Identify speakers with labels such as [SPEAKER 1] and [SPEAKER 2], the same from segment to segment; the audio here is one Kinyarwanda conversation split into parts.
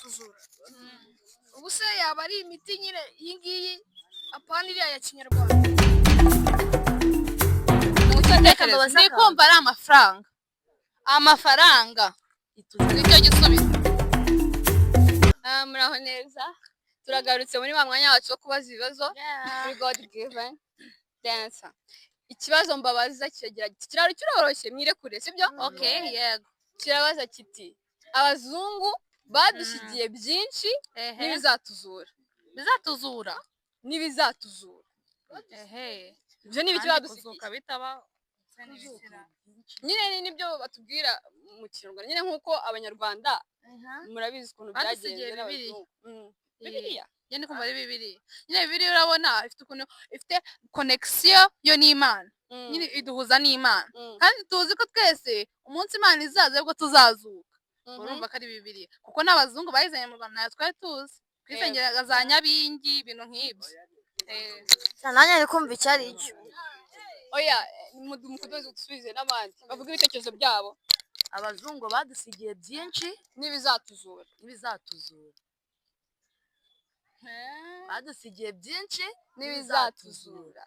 [SPEAKER 1] N'ibizatuzura. Ubu se yaba ari imiti nyine iyi ngiyi, apana iriya ya kinyarwanda?
[SPEAKER 2] Reka
[SPEAKER 3] Ndi kumva ari amafaranga, amafaranga nicyo gisubizo.
[SPEAKER 2] Ah, muraho neza. Turagarutse muri wa mwanya wacu wo kubaza ibibazo kuri God Given Dancer. Ikibazo mbabaza kiragira kiti, kiraro kiroroshye, mwirekure, sibyo?
[SPEAKER 3] Okay, yego.
[SPEAKER 2] Kirabaza kiti: abazungu badusigiye byinshi n'ibizatuzura.
[SPEAKER 3] Bizatuzura.
[SPEAKER 2] N'ibizatuzura. Ibyo ni ibiki
[SPEAKER 3] Kandi
[SPEAKER 2] badusigiye?
[SPEAKER 3] kuzuka bitabaho.
[SPEAKER 2] Nyine ni nibyo batubwira mu Kinyarwanda nyine, nk'uko Abanyarwanda murabizi ukuntu
[SPEAKER 3] Badusigiye
[SPEAKER 2] byagenze
[SPEAKER 3] Bibiliya.
[SPEAKER 2] n'abazungu. Bibiliya.
[SPEAKER 3] Njye ndi kumva ari Bibiliya nyine. Bibiliya urabona ifite ukuntu ifite connection yo n'Imana. Nyine iduhuza n'Imana. Kandi tuzi ko twese umunsi Imana izaza aribwo tuzazuka. Urumva ko ari Bibiliya, kuko n'abazungu bayizanye mu Rwanda ntayo twari tuzi. Twisengeraga za nyabingi, ibintu nk'ibyo.
[SPEAKER 4] Nanjye ndi kumva icyo ari cyo.
[SPEAKER 2] Oya, mukomeze dusubize n'abandi bavuga ibitekerezo byabo.
[SPEAKER 5] Abazungu badusigiye byinshi
[SPEAKER 2] n'ibizatuzura.
[SPEAKER 5] N'ibizatuzura. Badusigiye byinshi
[SPEAKER 2] n'ibizatuzura.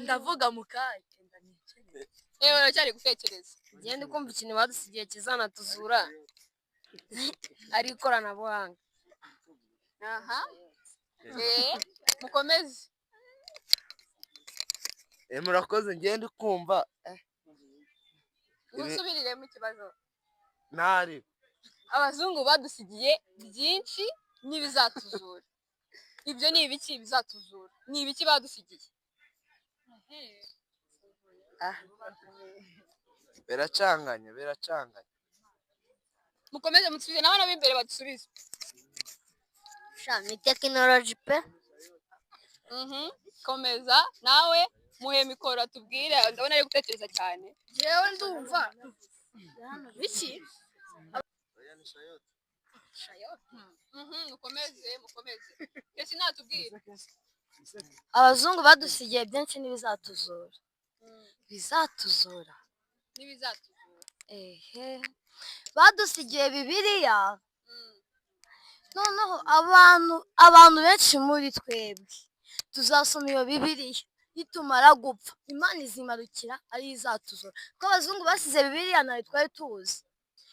[SPEAKER 5] Ndavuga mu kanya.
[SPEAKER 2] Yewe, uracyari gutekereza.
[SPEAKER 4] Njye ndi kumva ikintu badusigiye kizanatuzura ari ikoranabuhanga.
[SPEAKER 2] Aha, mukomeze.
[SPEAKER 6] Murakoze. Njye ndi kumva
[SPEAKER 2] Musubiriremo ikibazo.
[SPEAKER 6] Ntari.
[SPEAKER 2] Abazungu badusigiye byinshi n'ibizatuzura. Ibyo ni ibiki bizatuzura? Ni ibiki badusigiye?
[SPEAKER 6] Biracanganye, biracanganye.
[SPEAKER 2] Mukomeze musubize n'abana b'imbere badusubize.
[SPEAKER 4] Sha, ni tekinoloji pe.
[SPEAKER 2] Komeza nawe, muhe mikoro atubwire, ndabona ari gutekereza cyane.
[SPEAKER 1] Jewe ndumva biki.
[SPEAKER 2] Mukomeze, mukomeze. Kesi natubwire.
[SPEAKER 4] Abazungu badusigiye byinshi n'ibizatuzura. Bizatuzura.
[SPEAKER 2] N'ibizatuzura.
[SPEAKER 4] Ehe, badusigiye Bibiliya. Noneho abantu benshi muri twebwe tuzasoma iyo Bibiliya nitumara gupfa, Imana izimarukira ariyo izatuzura, kuko abazungu basize Bibiliya ntayo twari tuzi.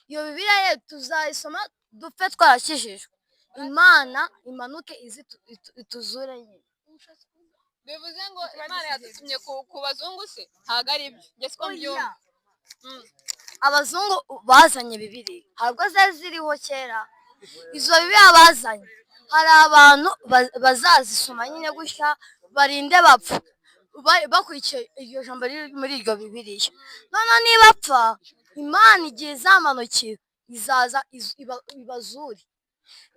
[SPEAKER 4] Iyo Bibiliya ye tuzayisoma dupfe twarakijijwe, Imana imanuke ize ituzure nyine.
[SPEAKER 2] Bivuze ngo Imana yadutumye ku bazungu se? Ntabwo ari byo, njye siko mbyumva.
[SPEAKER 4] Abazungu bazanye Bibiliya, hari ubwo zari ziriho kera. Izo Bibiliya bazanye hari abantu bazazisoma nyine gutya barinde bapfa bakurikiye iryo jambo riri muri iryo Bibiliya. Noneho nibapfa, Imana igihe izamanukira izaza ibazure.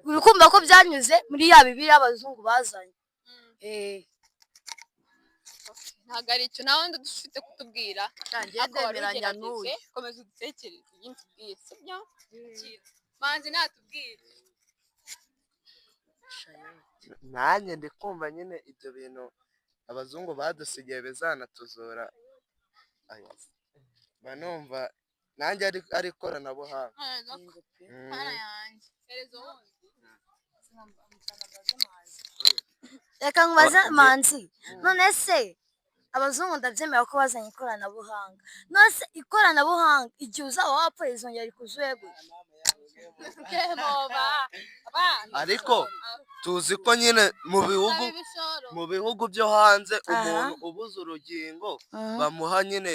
[SPEAKER 4] Uri kumva ko byanyuze muri ya Bibiliya abazungu bazanye.
[SPEAKER 2] Ntabwo ari icyo. Nawe wundi ufite kutubwira?
[SPEAKER 5] Njye
[SPEAKER 2] Ariko wari
[SPEAKER 5] ndemeranya
[SPEAKER 2] ugerageje.
[SPEAKER 5] n'uyu.
[SPEAKER 2] Komeza udutekereze ibindi tubwire, sibyo? Manzi natubwire.
[SPEAKER 6] Nanjye ndi kumva nyine ibyo bintu abazungu badusigiye bizanatuzura. Aya, mba numva nanjye ari ikoranabuhanga.
[SPEAKER 3] Mana yanjye.
[SPEAKER 2] Hereza uwundi.
[SPEAKER 4] Reka nkubaze.
[SPEAKER 6] Oh,
[SPEAKER 4] Manzi, none se abazungu ndabyemera ko bazanye ikoranabuhanga, none se ikoranabuhanga igihe uzaba wapfuye rizongera rikuzuye gute?
[SPEAKER 2] Game over. Abana.
[SPEAKER 6] Ariko tuzi ko nyine mu bihugu
[SPEAKER 3] Hari ibishoro.
[SPEAKER 6] mu bihugu byo hanze
[SPEAKER 4] Aha.
[SPEAKER 6] umuntu ubuze urugingo bamuha nyine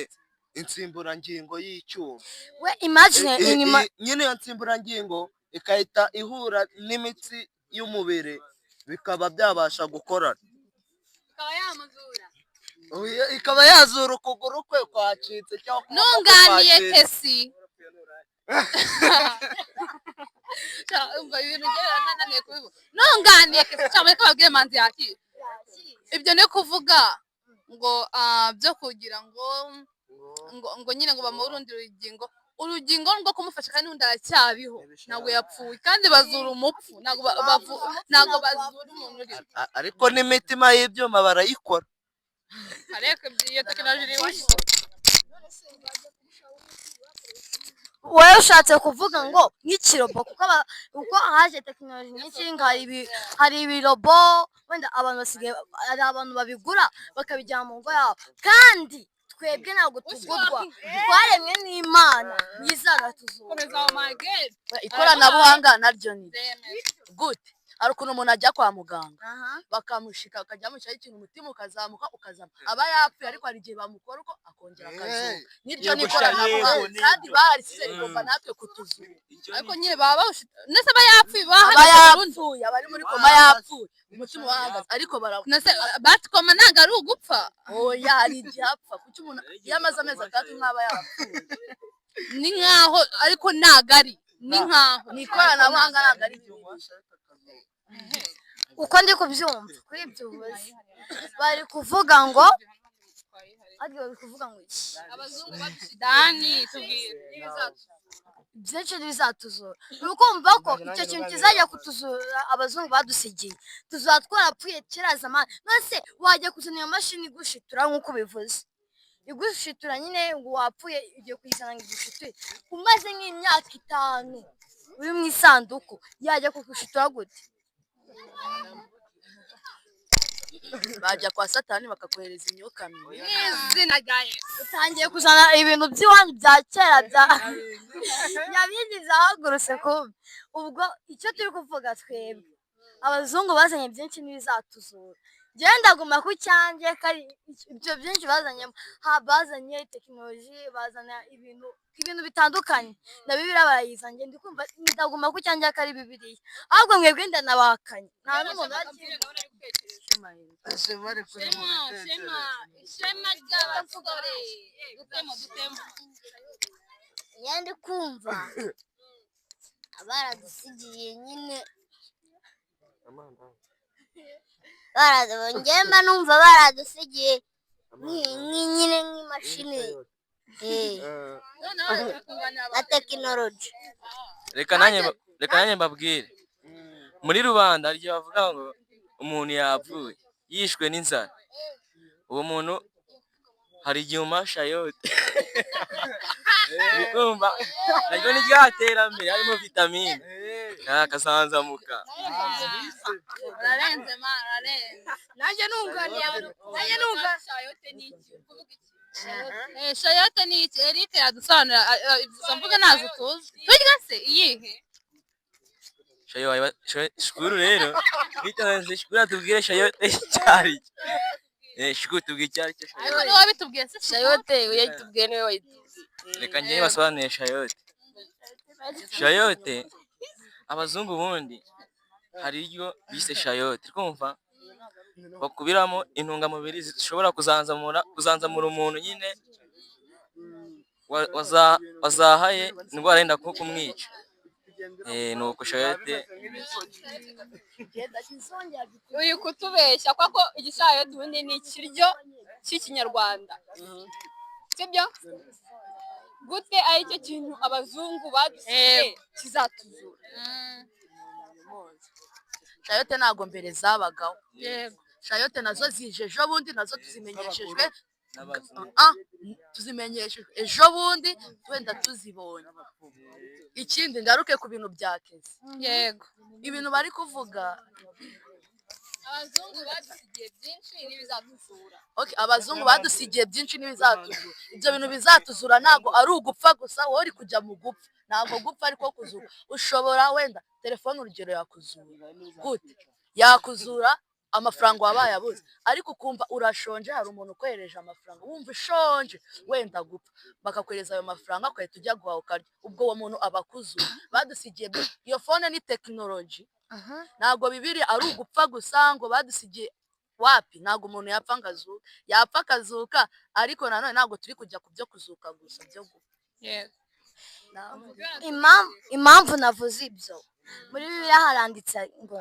[SPEAKER 6] insimburangingo y'icyuma.
[SPEAKER 4] We imagine inyuma.
[SPEAKER 6] Nyine iyo nsimburangingo ikahita ihura n'imitsi y'umubiri, bikaba byabasha gukorana.
[SPEAKER 2] Ikaba yamuzura.
[SPEAKER 6] Oya, ikaba yazura ukuguru kwe kwacitse cyangwa ukuboko kwe
[SPEAKER 3] Nunganiye
[SPEAKER 6] kwacitse.
[SPEAKER 3] Kesi. Sha, umva, ibintu byarananiye kubivuga. Nunganiye Kesi cyangwa reka babwire Manzi yakira. Ibyo ni kuvuga ngo byo kugira ngo nyine ngo bamuhe urundi rugingo, urugingo rwo kumufasha, kandi n'undi aracyabiho, ntabwo yapfuye. Kandi bazura umupfu, ntabwo bazura umuntu uriho.
[SPEAKER 6] Ariko n'imitima y'ibyuma barayikora.
[SPEAKER 3] Ariko iyo tekinoloji iri iwacu.
[SPEAKER 4] Wowe ushatse kuvuga ngo nk'ikirobo, kuko haje tekinoloji nyinshi, ngo hari ibirobo, wenda abantu basigaye hari abantu babigura bakabijyana mu ngo yabo, kandi twebwe ntabwo tugurwa, twaremwe n'Imana yizanatuzura.
[SPEAKER 3] Komeza, oh my God.
[SPEAKER 5] Ikoranabuhanga naryo ni gute? Hari ukuntu umuntu ajya kwa muganga bakamushika, bakajya bamushyiraho ikintu, umutima ukazamuka ukazamuka, aba yapfuye, ariko hari igihe bamukora uko akongera akazuka. Niryo ni
[SPEAKER 7] Yego sha,
[SPEAKER 5] ikoranabuhanga
[SPEAKER 7] yego, nibyo.
[SPEAKER 5] kandi barisize, rigomba natwe kutuzura.
[SPEAKER 3] Ariko nyine baba bawushita ndetse aba yapfuye
[SPEAKER 5] Aba
[SPEAKER 3] bahagaze burundu.
[SPEAKER 5] yapfuye, aba ari muri koma, yapfuye, umutima wahagaze, ariko bara
[SPEAKER 3] Ndetse batikoma ntabwo ari ugupfa.
[SPEAKER 5] Oya, hari igihe apfa. Kuki umuntu iyo amaze amezi 6 ntaba yapfuye?
[SPEAKER 3] Ni nkaho, ariko ntabwo ari, ni nkaho.
[SPEAKER 5] Ni ikoranabuhanga, ntabwo ari Bibiliya.
[SPEAKER 4] Uko ndi kubyumva kuri ibyo ubuze, bari kuvuga ngo, ariko bari kuvuga ngo iki?
[SPEAKER 3] Abazungu badusigiye dani tubwire.
[SPEAKER 4] Byinshi bizatuzura, uri kumva ko icyo kintu kizajya kutuzura abazungu badusigiye, tuzaba twarapfuye kera zamani. None se wajya kuzana iyo mashini igushitura nk'uko ubivuze, igushitura nyine ngo wapfuye, ugiye kuyizana ngo igushiture umaze nk'imyaka 5 uri mu isanduku, yajya kugushitura gute?
[SPEAKER 5] Bajya kwa Satani bakakohereza imyuka mibi.
[SPEAKER 3] N'izina rya Yesu.
[SPEAKER 4] Utangiye kuzana ibintu by'iwanyu bya kera bya nyabingi zahagurutse kumbi. Ubwo icyo turi kuvuga twebwe, abazungu bazanye byinshi n'ibizatuzura. Njyewe ndaguma ku cyanjye kari ibyo byinshi bazanyemo, bazanye tekinoloji, bazana ibintu bitandukanye, na Bibiliya barayizanye. Ndi kumva ndaguma ku cyanjye ko ari Bibiliya, ahubwo mwebwe ndanabahakanye, nta n'umuntu wakizi.
[SPEAKER 6] Shema ari kuri mu
[SPEAKER 3] Shema,
[SPEAKER 6] bitekerezo.
[SPEAKER 3] shema, ishema ry'abasore. Dutemo, dutemo.
[SPEAKER 8] Iyo ndi kumva baradusigiye nyine, njyewe mba numva baradusigiye nyine nk'imashini na tekinoloji.
[SPEAKER 9] Reka nanjye mbabwire. Muri rubanda hari igihe bavuga ngo umuntu yapfuye yishwe n'inzara, uwo muntu hari igihe umuha shayote. Urumva naryo ni rya terambere, harimo vitamine akasanzamuka.
[SPEAKER 3] Urarenze ma, urarenze.
[SPEAKER 1] Nanjye nunganiye, nanjye nunganiye.
[SPEAKER 2] Shayote ni iki? Kuvuga iki?
[SPEAKER 3] Shayote ni iki? Eric yadusobanurira, izo mvuga ntazo tuzi. Turya se iyihe?
[SPEAKER 9] Shukuru rero bitonze, shukuru atubwire shayote icyo ari cyo. Shukuru, tubwire icyo ari cyo
[SPEAKER 3] Ariko
[SPEAKER 9] shayote.
[SPEAKER 3] niwe wabitubwiye se?
[SPEAKER 1] Shayote uyitubwiye, niwe wayitubwiye.
[SPEAKER 9] Reka njyewe basobanurire shayote. Shayote, abazungu ubundi hari iryo bise shayote, twumva bakubiramo intungamubiri zishobora kuzanzamura umuntu nyine wazahaye indwara yenda nko kumwica. Nuko shayote.
[SPEAKER 2] Uri kutubeshya kuko igishayote ubundi ni ikiryo cy'ikinyarwanda, sibyo? Gute aricyo kintu abazungu badusigiye kizatuzura?
[SPEAKER 5] Shayote ntabwo mbere zabagaho.
[SPEAKER 3] Yego.
[SPEAKER 5] Shayote nazo zije ejo bundi, nazo tuzimenyeshejwe
[SPEAKER 9] N'abazungu.
[SPEAKER 5] Tuzimenyeshejwe ejo bundi, wenda tuzibonye. Ikindi, ngaruke ku bintu bya kezi.
[SPEAKER 3] Yego.
[SPEAKER 5] Ibintu bari kuvuga.
[SPEAKER 2] Abazungu badusigiye byinshi n'ibizatuzura.
[SPEAKER 5] Okay, abazungu badusigiye byinshi n'ibizatuzura. Ibyo bintu bizatuzura ntabwo ari ugupfa gusa, wowe uri kujya mu gupfa. Ntabwo gupfa ariko kuzura. Ushobora wenda telefone urugero yakuzura. Gute? Yakuzura amafaranga wabaye abuze, ariko ukumva urashonje, hari umuntu ukohereje amafaranga, wumva ushonje wenda gupfa, bakakohereza ayo mafaranga ugahita ujya guhaha ukarya. Ubwo uwo muntu aba akuzura. Badusigiye byinshi. Iyo phone ni tekinoloji. Ntabwo bibiri ari ugupfa gusa ngo badusigiye wapi, ntabwo umuntu yapfa ngo azuke, yapfa akazuka, ariko nanone ntabwo turi kujya ku byo kuzuka gusa, byo gupfa.
[SPEAKER 3] Yego.
[SPEAKER 4] Impamvu navuze ibyo, muri Bibiliya haranditse ngo,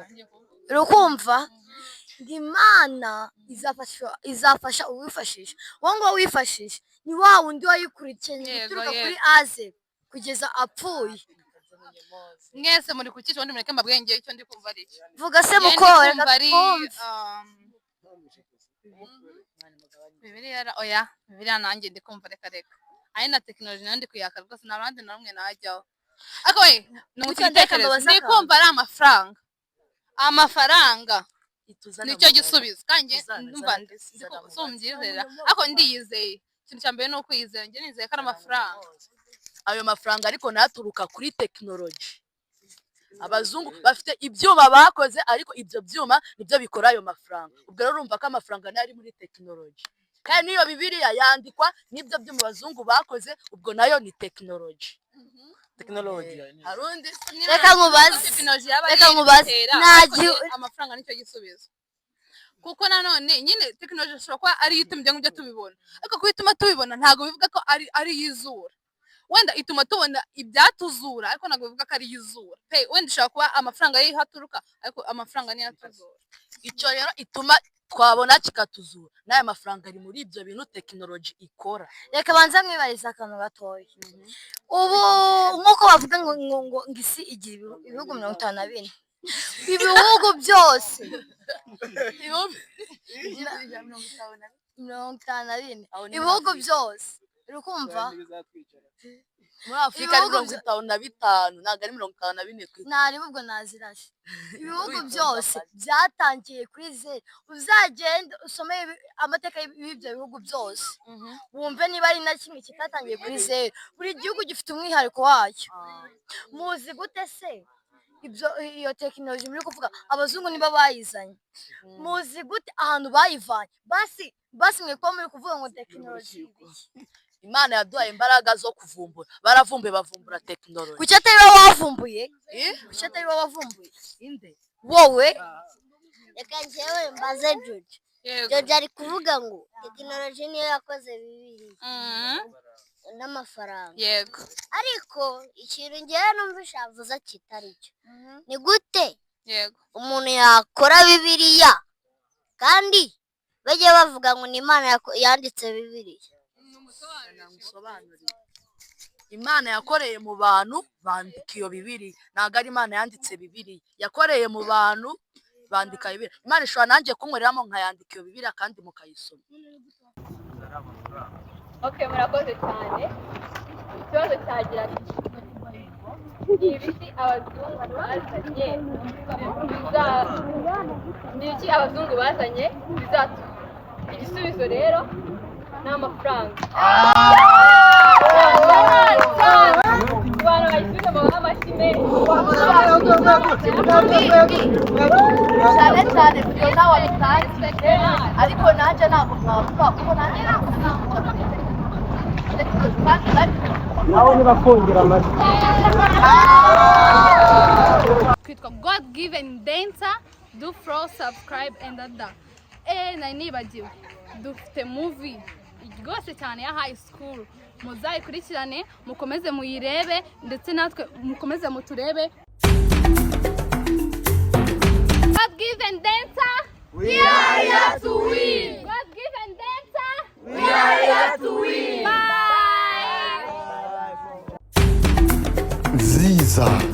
[SPEAKER 4] urukumva ngo Imana izafasha uwifashisha. Uwo nguwo wifashisha ni wa wundi wayikurikiranye
[SPEAKER 3] Yego,
[SPEAKER 4] guturuka
[SPEAKER 3] yego.
[SPEAKER 4] kuri aze kugeza apfuye.
[SPEAKER 3] Mwese muri kuki ubundi mureke mbabwenge ngewe icyo ndi kumva ari cyo.
[SPEAKER 4] Vuga se
[SPEAKER 3] Njye ndi
[SPEAKER 4] muko, reka
[SPEAKER 3] kumva ari
[SPEAKER 4] twumve.
[SPEAKER 3] Bibiliya oya, Bibiliya nanjye ndi kumva reka reka. Ari na tekinoloji nayo ndi kuyaka rwose, nta ruhande na rumwe najyaho. Ariko we nungutse
[SPEAKER 4] Reka
[SPEAKER 3] igitekerezo,
[SPEAKER 4] mbabaze
[SPEAKER 3] ndi
[SPEAKER 4] akantu.
[SPEAKER 3] kumva ari amafaranga, amafaranga
[SPEAKER 5] Ituzana
[SPEAKER 3] nicyo
[SPEAKER 5] mu
[SPEAKER 3] gisubizo. Kandi njye
[SPEAKER 5] Tuzana,
[SPEAKER 3] ndumva
[SPEAKER 5] zana, zana mu
[SPEAKER 3] simbyizera, ariko ndiyizeye. Ikintu cya mbere ni ukwiyizera. Njye nizeye ko ari amafaranga.
[SPEAKER 5] Ayo mafaranga ariko nayo aturuka kuri tekinoloji. Abazungu bafite ibyuma bakoze, ariko ibyo byuma nibyo bikora ayo mafaranga. Ubwo rero urumva ko amafaranga nayo ari muri tekinoloji, kandi n'iyo Bibiliya yandikwa n'ibyo byuma abazungu bakoze, ubwo nayo ni tekinoloji.
[SPEAKER 7] Tekinoloji.
[SPEAKER 5] Hari undi?
[SPEAKER 4] Reka nkubaze.
[SPEAKER 3] Tekinoloji yaba
[SPEAKER 4] Reka
[SPEAKER 3] ari
[SPEAKER 4] nkubaze.
[SPEAKER 3] ibitera,
[SPEAKER 4] Nta
[SPEAKER 3] ariko amafaranga nicyo gisubizo, kuko nanone nyine tekinoloji ishobora kuba ariyo ituma ibyo ngibyo tubibona, ariko kuba ituma tubibona ntabwo bivuga ko ari iyizura. Wenda ituma tubona ibyatuzura, ariko ntabwo bivuga ko ari iyizura pe. Wenda ishobora kuba amafaranga yiho aturuka, ariko amafaranga niyo atuzura.
[SPEAKER 5] Icyo rero ituma twabona kikatuzura, n'aya mafaranga ari muri ibyo bintu tekinoloji ikora.
[SPEAKER 4] Reka banza mwibarize akantu gatoya. Ubu nk'uko bavuga ngo isi igira ibihugu 54, ibihugu byose 54, ibihugu byose, uri kumva?
[SPEAKER 5] Muri Afurika ari
[SPEAKER 4] Ibihugu
[SPEAKER 5] 55, ntabwo ari 54 ku isi.
[SPEAKER 4] Ntareba ubwo nazirashe. Ibihugu byose byatangiye kuri zeru. Uzagende usome amateka y'ibyo bihugu byose, wumve niba ari na kimwe kitatangiye kuri zeru. Buri gihugu gifite umwihariko wacyo. Muzi gute se ibyo iyo tekinoloji muri kuvuga abazungu niba bayizanye? Muzi gute ahantu bayivanye? Basi basi, mwe kuba muri kuvuga ngo tekinoloji ibiki?
[SPEAKER 5] Imana yaduhaye imbaraga zo kuvumbura, baravumbuye, bavumbura tekinoloji.
[SPEAKER 4] Kuki atari wowe wavumbuye? Kuki atari wowe wavumbuye?
[SPEAKER 5] Inde?
[SPEAKER 4] Wowe.
[SPEAKER 8] Reka njyewe mbaze Jojo.
[SPEAKER 3] Yego.
[SPEAKER 8] Jojo ari kuvuga ngo tekinoloji niyo yakoze Bibiliya n'amafaranga.
[SPEAKER 3] Yego.
[SPEAKER 8] Ariko ikintu ngewe numvishe avuze kitari cyo, ni gute umuntu yakora Bibiliya kandi bajya bavuga ngo ni Imana yanditse Bibiliya?
[SPEAKER 5] Namusobanurire. Imana yakoreye mu bantu bandika iyo Bibiliya, ntabwo ari Imana yanditse Bibiliya. Yakoreye mu bantu bandika Bibiliya. Imana ishobora nanjye kunkoreramo nkayandika iyo Bibiliya kandi mukayisoma.
[SPEAKER 2] Okay, murakoze cyane. Ikibazo cyagira ati: ni ibiki abazungu bazanye biza ni ibiki abazungu bazanye bizatuzura? Igisubizo rero ni amafaranga. Ku bantu bayisubiza mubahe amashyi menshi.
[SPEAKER 5] Cyane cyane Fiona wabitangiye, ariko nanjye ntabwo mwavuga kuko nanjye ntabwo.
[SPEAKER 7] Nawe ntibakongera amajwi.
[SPEAKER 3] Twitwa God Given Dancer. Do follow, subscribe and other. Nari nibagiwe, dufite movie rwose cyane ya high school, muzayikurikirane, mukomeze muyirebe, ndetse natwe mukomeze muturebe. God Given Dancer, we are here to win. God Given Dancer, we are here to win. Bye.
[SPEAKER 10] Nziza.